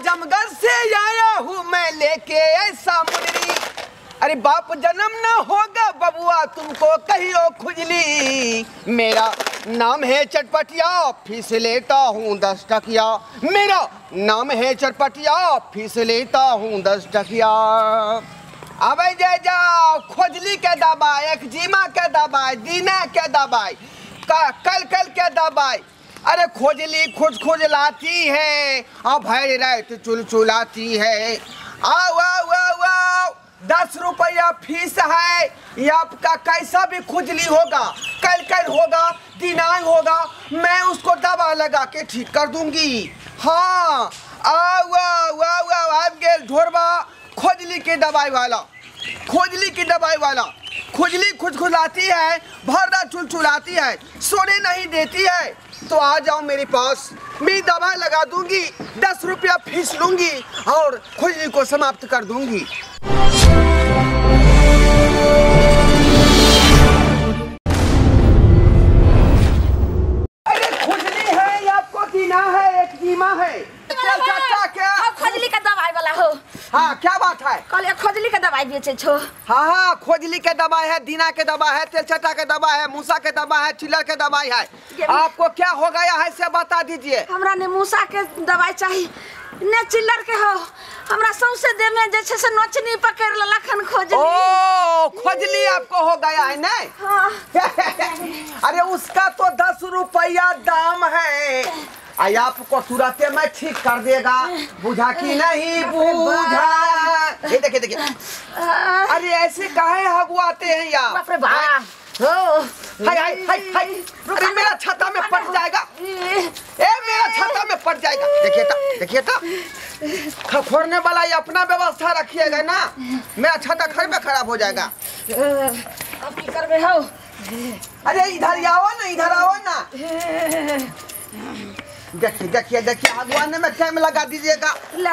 आजमगढ़ से आया हूँ मैं लेके ऐसा मुनरी। अरे बाप जन्म ना होगा बबुआ तुमको कहियो खुजली। मेरा नाम है चटपटिया, फीस लेता हूँ 10 टकिया। मेरा नाम है चटपटिया, फीस लेता हूँ 10 टकिया। अब जे जाओ खुजली के दबाई, एक्जिमा के दबाई, दीना के दबाई, कल कल के दबाई। अरे खुजली खुज खुजलाती है, अब भर रात चुलचुलाती है। आओ आओ आओ आओ, 10 रुपया फीस है। ये आपका कैसा भी खुजली होगा, कल कल होगा, दिनाई होगा, मैं उसको दवा लगा के ठीक कर दूंगी। हाँ आओ आओ आओ आओ, आप गेल ढोरबा खुजली के दवाई वाला, खुजली की दवाई वाला। खुजली खुजखुलाती है, भरदा चुलचुलाती है, सोने नहीं देती है। तो आ जाओ मेरे पास, मैं दवा लगा दूंगी, 10 रुपया फीस लूंगी और खुजली को समाप्त कर दूंगी। अरे खुजली है या आपको दीना है, एक्जिमा है? क्या खुजली का दवाई वाला हो? हाँ क्या बात है, कल खुजली के दवाई बेचे छो? हाँ हाँ, खुजली के दवाई है, दीना के दवा है, तेलचटा के दवा है, मूसा के दवा है, चिल्लर के दवाई है। आपको क्या हो गया है से बता दीजिए। हमरा ने मूसा के दवाई चाहिए ने चिल्लर के हो। हमरा सौंसे देह में जे छै से नोचनी पकड़ लेलखन खुजली। ओ खुजली आपको हो गया है ने? हाँ। अरे उसका तो 10 रुपया दाम है, आई आपको तुरंत मैं ठीक कर देगा। बुझा कि नहीं बुझा? ये देखिए देखिए, अरे ऐसे काहे हगुआते हैं यार? बाप रे बाप, हाय हाय हाय हाय, अरे मेरा छाता में पट जाएगा, ए मेरा छाता में पट जाएगा। देखिए तो, देखिए तो, खखोरने वाला ये अपना व्यवस्था रखिएगा ना, मेरा छाता घर में खराब हो जाएगा। अब की करबे हो? अरे इधर आओ ना, इधर आओ ना। देखिए देखिए देखिए, अगवाने में टाइम लगा दीजिएगा,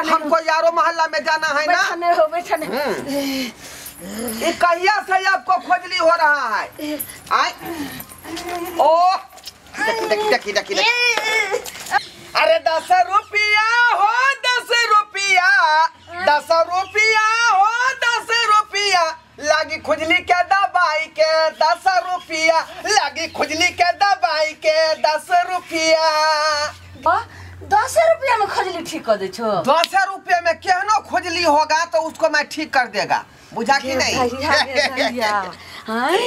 हमको यारो मोहल्ला में जाना है ना। बैठने हो, बैठने। ये कहिया से आपको खुजली हो रहा है? आए ओ देखिए देखिए देखिए, अरे 10 रुपया हो, 10 रुपया, 10 रुपया हो, 10 रुपया लागी खुजली के दवाई के, 10 रुपया लागी खुजली के दवाई के, 10 रुपया। 10 रुपया में खुजली ठीक कर दे छो? 10 रुपया में केहनो खुजली होगा तो उसको मैं ठीक कर देगा। बुझा कि नहीं? हाँ,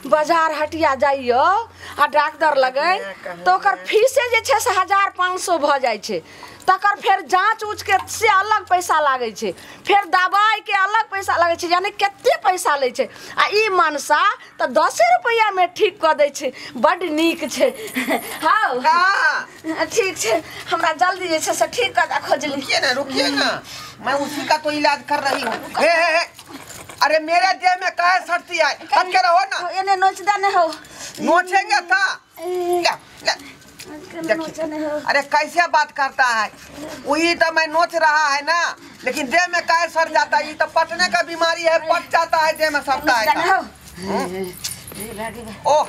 बाजार हटिया जाइयो आ डॉक्टर लगे तो ओकर फीसे जे छै से 1500 भ जाइ छै, तकर फेर जांच उच के से अलग पैसा लागै छै, फेर दवाई के अलग पैसा लागै छै, यानी कते पैसा लै छै। आ ई मनसा तऽ 10 रुपया में ठीक कऽ दै छै, बड नीक छै। हाँ ठीक छै, हमरा जल्दी जे छै से ठीक कऽ दे खोजली। रुकिए ना, रुकिए ना, मैं उसी का तो इलाज कर रही हूँ। हे हे हे, अरे मेरे देह में काहे सटती है? हट के रहो ना। एने नोच दे हो। नोचेंगे था। अरे कैसे बात करता है, वही तो मैं नोच रहा है ना, लेकिन देह में काहे सर जाता है? ये तो पटने का बीमारी है, पट जाता है, देह में सटता है। ओह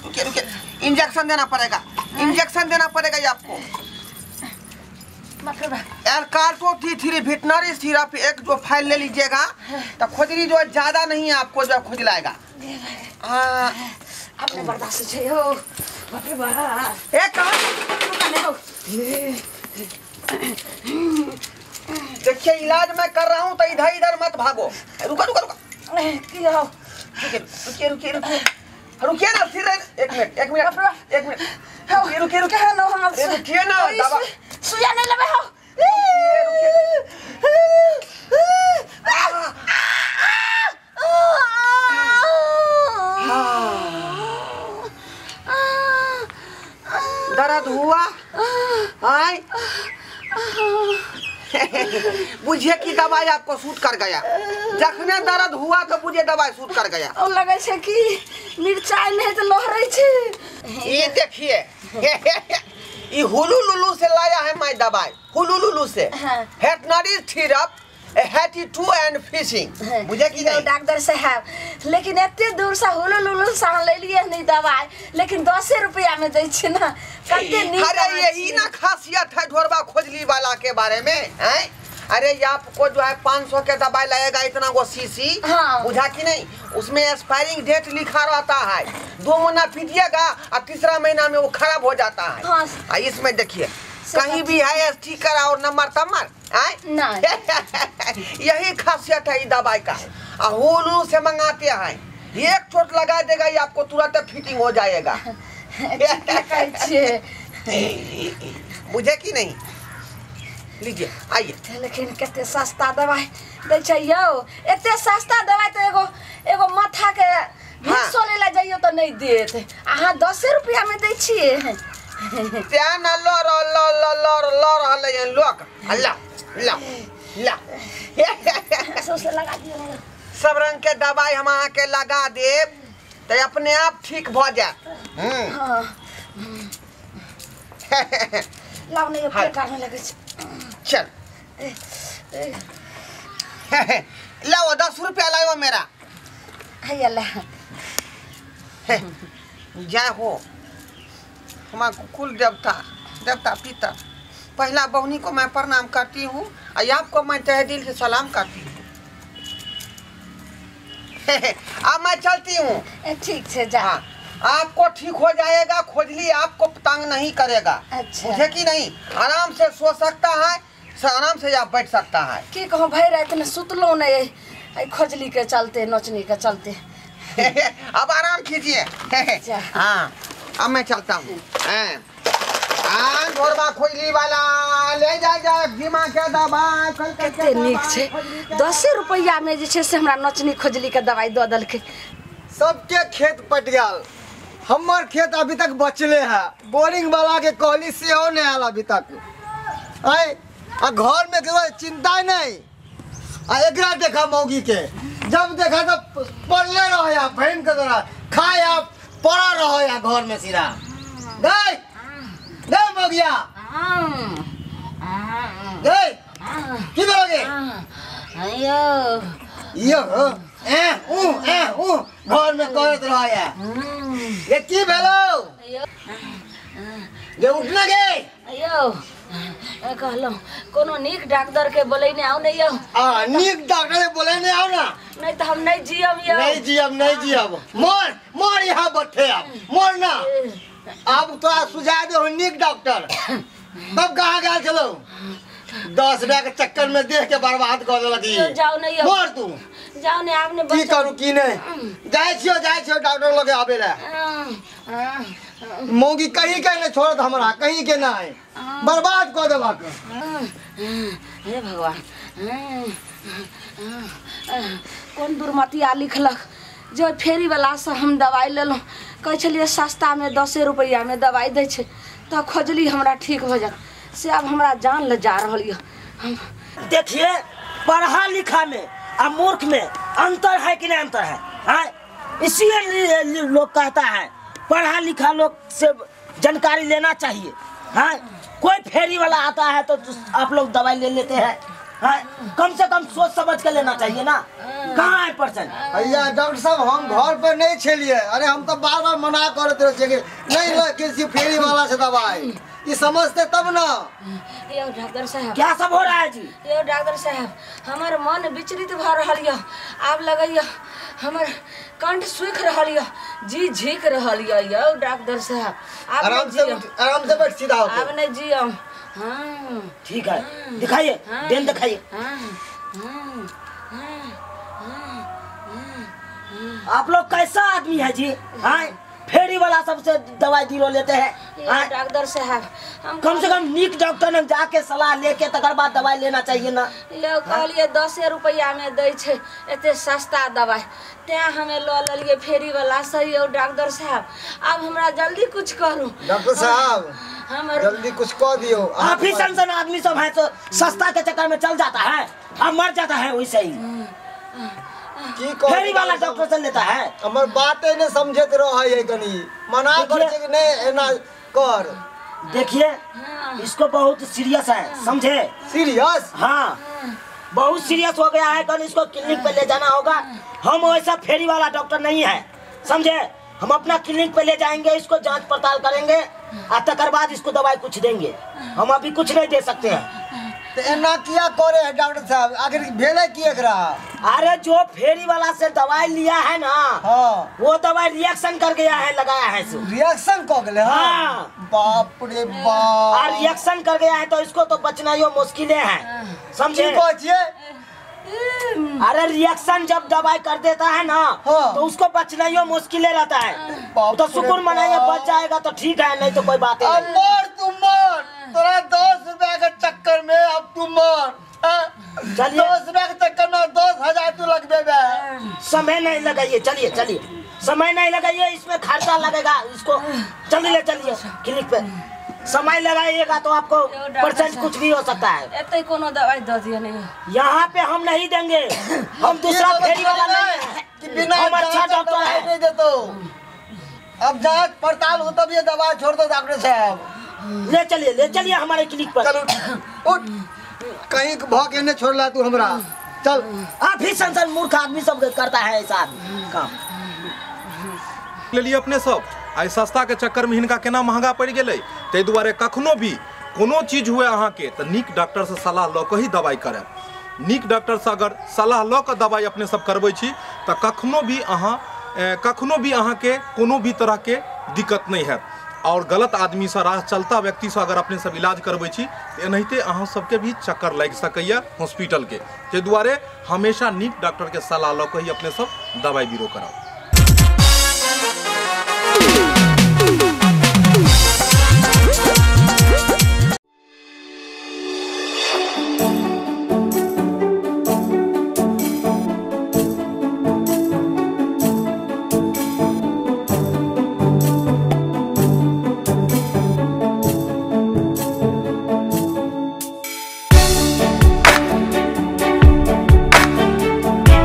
रुकिए रुकिए, इंजेक्शन देना पड़ेगा, इंजेक्शन देना पड़ेगा ये आपको। यार कार्टो T3 veterinary syrup एक जो फाइल ले लीजिएगा तो खुजली जो ज्यादा नहीं है आपको जो खुजलाएगा। अपने बर्दाश्त छै हो। बाप रे बाप, ए कहां देखिए, इलाज मैं कर रहा हूँ तो इधर इधर मत भागो। रुको रुको रुको, की हो? रुकिए रुकिए रुकिए रुकिए ना, फिर एक मिनट एक मिनट एक मिनट, रुकिए रुकिए रुकिए रुकिए ना, दवा सुइया नहीं लेबे हो। दर्द हुआ? आय बुझिए कि दवाई आपको सूट कर गया। जखने दर्द हुआ तो बुझिए दवाई सूट कर गया। और लगे छै कि मिर्चाई नहीं तो लोहरै छै। ये देखिए, ये हुलू लुलू से लाया है मैं दवाई, हुलू लुलू से। हेटनरी सिरप हैटी टू एंड फिशिंग। बुझे कि नहीं डॉक्टर साहब? लेकिन एते दूर से हुलुल हुलुल से अहाँ लेलियै नहीं दवाई, लेकिन 10 रुपया में दै छै ना, कते नीक। अरे यही ना खासियत है ढोरबा खोजली वाला के बारे में हैं। अरे ये आपको जो है 500 के दवाई लगेगा इतना वो शीशी। हाँ। बुझा कि नहीं? उसमें एक्सपायरिंग डेट लिखा रहता है, 2 महीना पीजिएगा और तीसरा महीना में वो खराब हो जाता है। हाँ। इसमें देखिए कहीं भी है स्टिकर और नंबर तम्बर नहीं। यही खासियत है इस दवाई का। हुलू से मंगाते हैं, एक चोट लगा देगा ये आपको तुरंत फिटिंग हो जाएगा। बुझे कि नहीं? लीजिए आइए। लेकिन कते सस्ता दवाई दै छै यौ, एते सस्ता दवाई तो एगो एगो माथा के भिक्सो ले ला जाइयो तो नहीं देत, अहाँ 10 रुपया में दै छियै। तें ना लड़ लड़ लड़ लड़ रहलै हन लोक। ला ला ला सौसे लगा दियौ। सब रंग के दवाई हम अहाँ के लगा देब तो अपने आप ठीक भ जायत। हां लाउ ने पेट आने लगै छै। चल लाओ 10 रुपया लाओ मेरा। हैया ला। जय हो हमारा कुल देवता देवता पिता। पहला बहनी को मैं प्रणाम करती हूँ और आपको मैं तहे दिल से सलाम करती हूँ। अब मैं चलती हूँ। ठीक है जा। हाँ, आपको ठीक हो जाएगा, खोजली आपको तंग नहीं करेगा। अच्छा। बुझे कि नहीं? आराम से सो सकता है, आराम से आप बैठ सकता है। की कहूँ भाई रात में सुतलो नहीं खोजली के चलते, नोचनी के चलते। अब आराम कीजिए। हाँ अब मैं चलता हूँ। ढोरबा खोजली वाला ले जा जा धीमा के दवाई। कते नीक छै, 10 रुपया में जे छै से हमरा नोचनी खोजली के दवाई दऽ देलकै। सबके खेत पट गेल, हमर खेत अभी तक बचले है। बोरिंग वाला के कहली सेहो नहीं आयल अभी तक। आय आ घर में केकरो चिंता नहीं। आ एकरा देखा मौगी के, जब देखा तब पड़ले रहे या बहन के तरह खाया पड़ा रहो या घर में सिरा। गई गई मौगिया गई की करोगे? अयो यो ए ऊ घर में करत रहो या। ये की भेलो जे उठना गे? अयो कहलहुँ कोनो नीक डॉक्टर के बोलेने आउ नहीं यौ। आ नीक डॉक्टर के बोलेने आउ ना, नहीं तो हम नहीं जियब यौ। नहीं जियब नहीं जियब, मोर मोर यहाँ बैठे आप मोर ना। अब तो सुझा दे नीक डॉक्टर। तब कहाँ गया चलो 10 रुपया के चक्कर में देख के बर्बाद कर देलक। जाओ नहीं मोर तू जाओ नहीं आपने की करू की नहीं। जाय छियो डॉक्टर लगे आबे ला। मौगी कहीं के नहीं छोड़त हमरा, कहीं के नहीं, बर्बाद कर देलक। हे भगवान, कोन दुर्मतिया लिखलक जो फेरी वाला से हम दवाई लेलहुँ। कहै छलियै सस्ता में 10 रुपया में दवाई दै छै तऽ खोजली हमरा ठीक हो जात, से अब हमरा जान ले जा रहल यऽ। देखिए पढ़ा लिखा में और मूर्ख में अंतर है कि नहीं अंतर है? हाँ, इसीलिए लोग कहता है पढ़ा लिखा लोग से जानकारी लेना चाहिए। हाँ, कोई फेरी वाला आता है तो आप लोग दवाई ले लेते हैं। हाँ, कम से कम सोच समझ के लेना चाहिए ना। कहाँ है पर्सन? भैया डॉक्टर साहब हम घर पर नहीं छलिए। अरे हम तो बार बार मना करते रहे नहीं ले किसी फेरी वाला से दवाई, ये समझते तब ना। यो डॉक्टर साहब क्या सब हो रहा है जी? यो डॉक्टर साहब हमर मन विचलित भ रहल यऽ, आब लगैया हमर कंठ सूख रहल यऽ, जी झीक रहल यऽ। यो डॉक्टर साहब आब आराम से आराम से बैठ सीधा होके। आब नहीं जियम। हाँ ठीक है, दिखाइए then दिखाइए। आप लोग कैसा आदमी है जी? हाँ, फेरी वाला सबसे दवाई दिलो लेते हैं। डॉक्टर साहब हम कम से कम नीक डॉक्टर ने जाके सलाह लेके तकर बाद दवाई लेना चाहिए ना। लो कहलिए 10 रुपया में दै छै एते सस्ता दवाई, तें हमें ल लेलिए फेरी वाला से। यौ डॉक्टर साहब अब हमरा जल्दी कुछ करू। डॉक्टर साहब हम जल्दी कुछ कह दियो। आप ही सन आदमी सब है तो सस्ता के चक्कर में चल जाता है और मर जाता है वैसे ही। फेरी वाला डॉक्टर से लेता है। हमर बात नहीं समझत रहे है, कनी मना कर छै कि नहीं एना कर। देखिए इसको बहुत सीरियस है, समझे? सीरियस? हाँ, बहुत सीरियस हो गया है, कल इसको क्लिनिक पे ले जाना होगा। हम वैसा फेरी वाला डॉक्टर नहीं है, समझे? हम अपना क्लिनिक पे ले जाएंगे, इसको जांच पड़ताल करेंगे और तकर बाद इसको दवाई कुछ देंगे। हम अभी कुछ नहीं दे सकते हैं। तो एना किया करे है डॉक्टर साहब, आखिर भेले की एकरा? अरे जो फेरी वाला से दवाई लिया है ना, हाँ, वो दवाई रिएक्शन कर गया है, लगाया है सो। रिएक्शन कर गए? हाँ। बाप रे बाप। और रिएक्शन कर गया है तो इसको तो बचना ही मुश्किल है, समझे? अरे रिएक्शन जब दवाई कर देता है ना, हाँ, तो उसको बचना ही मुश्किल रहता है। तो शुक्र मनाइए बच जाएगा तो ठीक है, नहीं तो कोई बात नहीं। मर तू मर, तोरा 10 रुपया के चक्कर में अब तू मर। चलिए 10 रुपया के चक्कर में 10,000 तू लगबे। समय नहीं लगाइए, चलिए चलिए, समय नहीं लगाइए, इसमें खर्चा लगेगा। इसको जल्दी ले चलिए क्लिनिक पे। समय लगाइएगा तो आपको परसेंट कुछ भी हो सकता है। एते कोनो दवाई दे दिया नहीं, यहाँ पे हम नहीं देंगे, हम दूसरा फेरी वाला नहीं है, कि बिना हम अच्छा डॉक्टर है। नहीं देते, अब जांच पड़ताल हो तब ये दवा छोड़ दो डॉक्टर साहब। ले चलिए, ले चलिए हमारे क्लिनिक पर। चल उठ, कहीं भौक नहीं छोड़ला तू हमरा, चल। आप ही संसार मूर्ख आदमी सब करता है ऐसा काम। ले लिए अपने सब आई सस्ता के चक्कर में हिनका केना महंगा पड़ गेलै। ताहि दुआरे कखनो भी कोनो चीज हुए अहाँके तऽ नीक डॉक्टर से सलाह लऽ कऽ ही दवाइ करब। नीक डॉक्टर से अगर सलाह लऽ कऽ दवाइ अपने सब करबै छी तऽ कखनो भी अहाँके कोनो भी तरहके दिक्कत नहि हैत। और गलत आदमी से, राह चलता व्यक्ति से अगर अपने सब इलाज करबै छी तऽ एनाहिते अहाँ सबके भी चक्कर लागि सकैए हॉस्पिटलके। ताहि दुआरे हमेशा नीक डॉक्टरके सलाह लऽ कऽ ही अपने सब दवाइ बीरो कराउ।